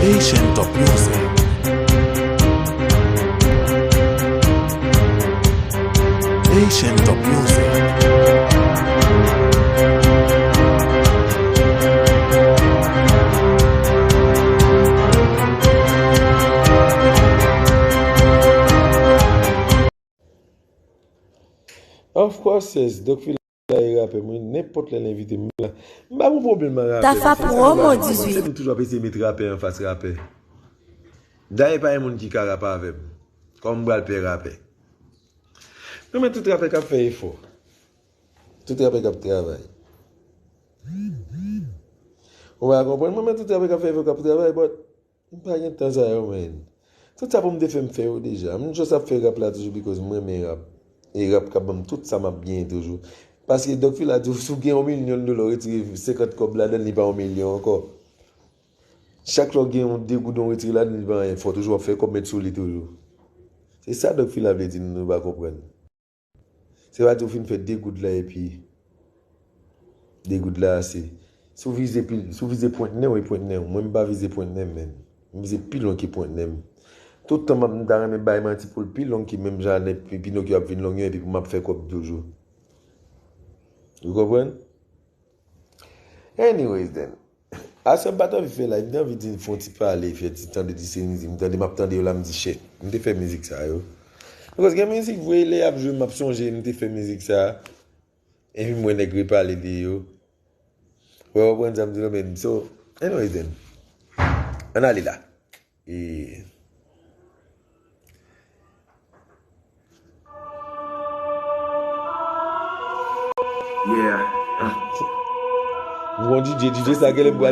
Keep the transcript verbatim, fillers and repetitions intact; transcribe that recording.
Haitian Top Music. Haitian Top Music. Of course, yes. Doc Fila e rapè mwen, nenpòt lè l envite m la. M pa gon pwoblèm ak rapè. Tafa Promo dizuit. Nou toujou ap eseye met rapè anfas rapè. Dayè pa gen moun ki ka rap avè m. Kòman m pral pè rapè? Mwen renmen tout rapè k ap fè efò. Tout rapè k ap travay. Ou pa konprann? Mwen renmen tout rapè k ap fè efò, k ap travay, but m pa gen tan sa yo, man. Tout sa pou m te fè, m fè yo deja. M just ap fè rap la toujou because m renmen rap. E rap k ap ban m tout sa m ap genyen toujou. Paske Doc Fila di w, si w gen yon milyon dola, w retire senkant kòb ladan l, li pa yon milyon ankò. Chak lè w gen yon de goud w retire ladan l, li pa anyen. Fò toujou w ap fè kòb met sou li toujou. Se sa Doc Fila vle di nou, nou pa konprann. Se pa di w fin fè de goud la epi de goud la ase. Si w vize pi, si w vize pwent nen w, e pwent nen w. Mwen, m pa vize pwent nen m, menn. M vize pi lwen ke pwent nen m. Tout tan m ap, m ta renmen bay manti pou l pi long ke menm jan Pinokyo ap vin long yo, epi pou m ap fè kòb toujou. Ou konprann? Anyways then. Aswè m pa t anvi fè live, m te anvi di fè yon ti pale, fè ti tande ti seri mizik. M tande, m ap tande yo la, m di shit. M te fè mizik sa yo. Because gen mizik vre, lè y ap jwe, m ap sonje, m te fè mizik sa. Epi m wè nèg repale de yo. Ou konprann sa m di la, men. So, anyways then. Ann ale la. E Yeah. M gon D J, D J sa genlè m pral